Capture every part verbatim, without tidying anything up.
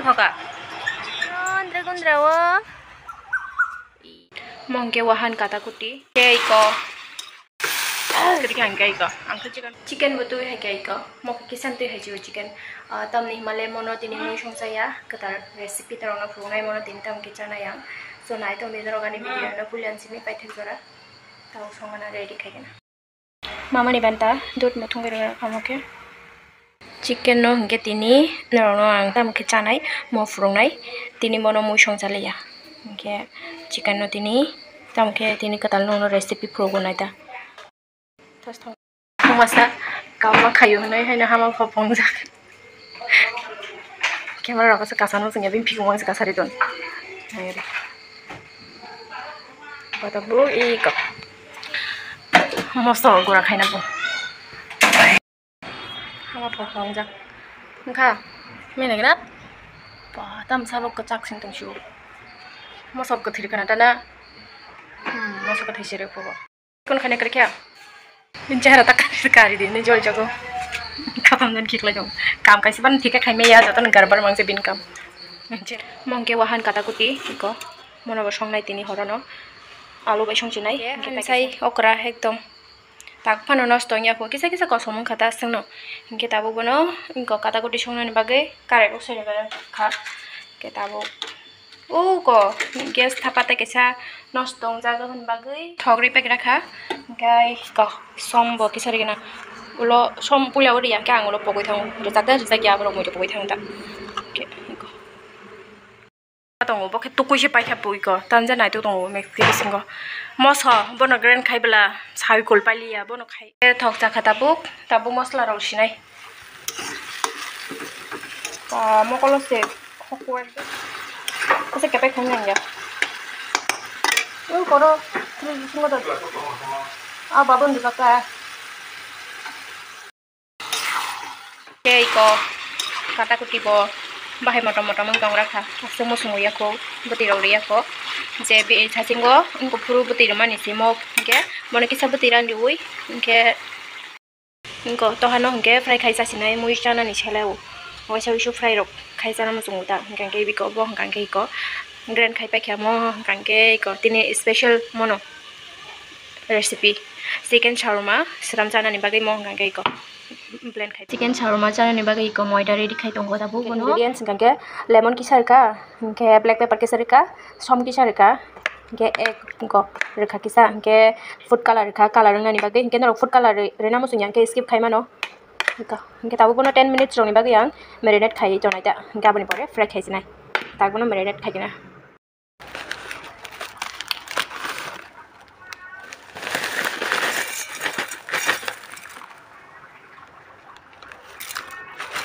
Thoka. Andra gundra o. Mongke wahan kata kuti. Ke iko. Kiri kang ke iko. Ang khe chicken. Chicken bo twi hai ke iko. Mokhe kisan twi hai chicken. Ah, tamni himale mono tini mui songsa ya. Kwtal recipe torok no phunai mono tini tam ke chana yang. So nai tong di norok ani video no pulian simi paithak jora. Tao songana ready khai gana. Mamani banta dut muthung gari amo khe. Chicken no hingke tini norok no ang tamo khe chanai mo phurungnai tini mono mui song chaliya hingke chicken no tini tamo khe tini kwtal no recipe phurugwi nai ta. Masa kama khayo hinui haino hama pho phungjak. Camera rok kaisa kasano chwngya bini phikung wngse kasari ton. Bata bo iko. Moso gura khaina bo. Hama pho phungjak. Wngkha. Mene gra. Ba tam sabo kwchak sing tong shu. Moso kwthir kana tana. Hmm, moso kwthir sere pho. Kun khane kare kya? Bin chehra ta kari kari di, ni jol jago. Kapam dan khikla jong. Kam kaisa ban thika khai me ya, joto ni garbar mangse bin kam. Mongke wahan kata kuti, iko. Mono bo songnai tini horono. Alu bai song chinai. Hingke sai okra ekdom. Tak phano nosto wngya kho. Kisa kisa kosom wngkha ta sengno. Hingke tabuk bono, iko kata kuti songnani bagwi, kare rok soi kha. Hingke tabuk. O ko gas thapa tei kaisa nosto wngjak aboni bagwi thok ri paikha kha, hingke ko som bo kisa ri gana ulo som puila o riya khe ang ulo pogwi thango, rijak da rijak ya borok muitu pogwi thango da. Tongo bo khe tukui se paikha pui ko tanja naitok tongo mekti bisingo moso bono grind khai bwla sawi kul pailiya bono khai thok chakha tabuk tabuk mosla rok sinai. Ah, mokolo se khokwer. Asa kepai khong nang ya. Ui koro, three bisingo do. Ah, babun di baka. Tei ko kata kuti bo bahai motom motom wng tong rakha. Aswk muchungo yakho, bwtwi rok riyakho. Je bi sasingo wngkho phuru bwtwi rwmani simo hwnkhe bono kisa bwtwi rang riwi hwnkhe. Wngkha tohano hwnkhe fry khai chasinai mui chanani selai o. Waisa wisu fry rok khai chana muchungo ta. Hwnkha khe biko bo hwnkha khe iko grind khai paikha mo hwnkha khe iko tini special mono recipe chicken shawarma sram chanani bagwi mo hwnkha khe iko blend khai. Chicken shawarma chanani bagwi iko moida ready khai tongo tabuk bono. Ingredients hwnkha khe lemon kisa rwkha, hwnkhe black pepper kisa rwkha, som kisa rwkha. Hingke ek go rwkha kisa, hingke food color rwkha, color wngnani bagwi, hingke norok food color rwi-, rwna muchung ya, hingke skip khai mano. Hingke, hingke tabuk bono ten minutes rokni bagwi ang marinate khai tonai ta, hingke aboni pore fry khai sinai. Tak bono marinate khai kena.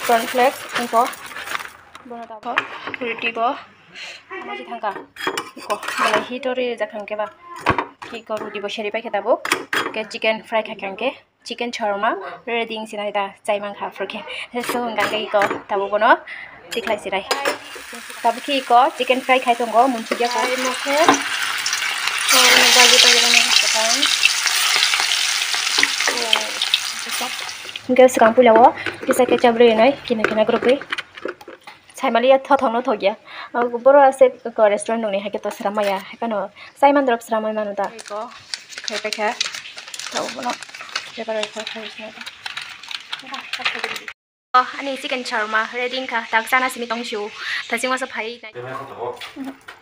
Corn flakes, hingko, bono tabuk, roti bo. Omo se thangka. Iko, belai hit o ri rijak hwnkhe ba. Iko roti bo seri paikha tabuk. Ke chicken fry kha hwnkhe. Chicken shawarma ready wngsinai da chai mankha aphuru khe. So hwnkha khe iko tabuk bono tikhlai sirai. Tabuk khe iko chicken fry khai tongo munsukya ko. Imo khe shawarma bagwi bagwi rwna kwthang. Hwnkhe swkang puila o kisa ketchup rwi nai kina kina gwrwkwi. Saimaliya thothokno thokya. Boro ase restaurant nungni hai khe to sramaya. Hai phano chai mandrop sramwi manu da. Eko khai paikha. Tabo bono bebaro khai khai sina. Oh, ani chicken shawarma ready wngkha. Tak chana simi tong siu. Tachima sa phai.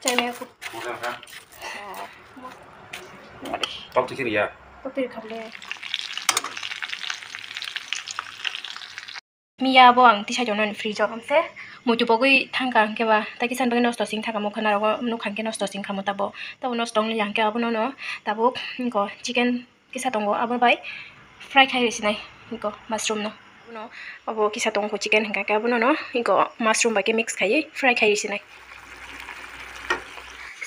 Chai maya kho. Tok tikiri ya. Tok tikiri khable. Miya bo ang tisai tongnani fridge o. Amse muitu pogwi thangkha hwnkhe ba, tei kisan bagwi nosto sing thangkha mokha narogo nukha hwnkhe nosto sing kha mo tabo. Tabo nosto wngya hwnkhe abono no tabuk wngkha chicken kisa tongo, abo bai fry khai rw sinai wngkha mushroom no. Abono abo kisa tongkha chicken hwnkha khe abono no wngkha mushroom bai khe mix khaiwi fry khai rw sinai.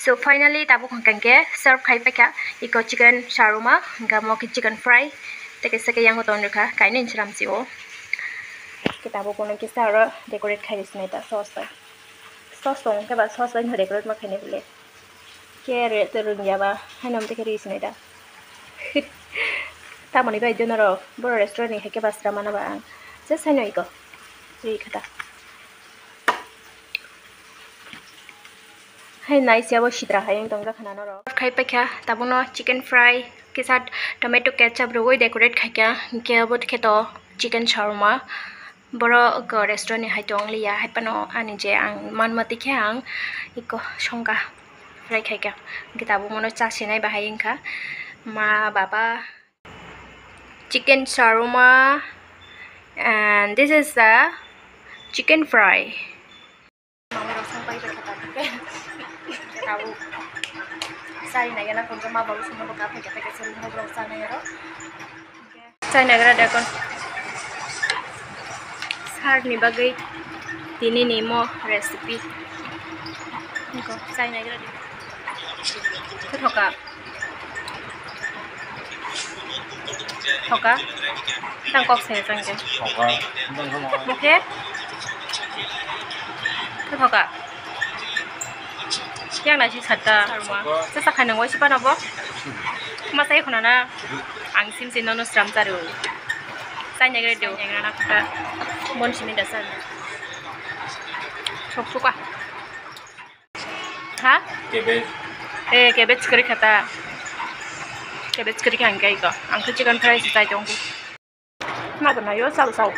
So finally tabuk hwnkha hwnkhe serve khai paikha iko chicken shawarma, hwnkha mo khe chicken fry, tei kaisa khe yango ton rwkha kainwi sram si o. Khe tabuk bono kisa aro decorate khai rw sinai ta sauce bai. Sauce tong khe ba sauce bai no decorate ma khainai bole. Khe aro to rwngya ba haino amtwi khe rw sinai ta. Tamoni bai deno ro boro restaurant ni hai khe ba sra mana ba ang. Just haino iko rw kha ta. Hai nai se abo sitra hai wng tong jak khna norok. Khai paikha tabukno chicken fry kisa tomato ketchup rwgwi decorate khaikha, hinkhe abo khe to chicken shawarma. Borok restaurant ni hai tong liya, hai phano ani je ang manma twi khe ang iko songkha, fry khaikha. Hinkhe tabuk mono cha sinai bahai wngkha ma baba. Chicken shawarma and this is the chicken fry. Mama rok song pai pai kha tabuk khe. Tabuk chai nai gana phone khe ma babu songno bo kaphai khe, phai khe chwrwngno borok chanai aro. Chai nai gra de kon. Sir ni bagwi tini ni mo recipe. Niko chai nai gra de. Khe thoka. Thoka. Tang kok se tang ke. Thoka. Tang thoka. Khe thoka. Yang nai si sata. Thoka. Sa sa khanang wai si pa na bo. Ma sai khona na. Ang sim sim nono sram charu. Sai nai gre do. Nai gre na kha. Mon simi da sa. Sok suka. Ha? Cabbage. Eh, cabbage kwrwi kha ta. Cabbage kwrwi kha hwnkhe iko. Ang khe chicken fry se chai tong khe. Ma to naio, sao, sao.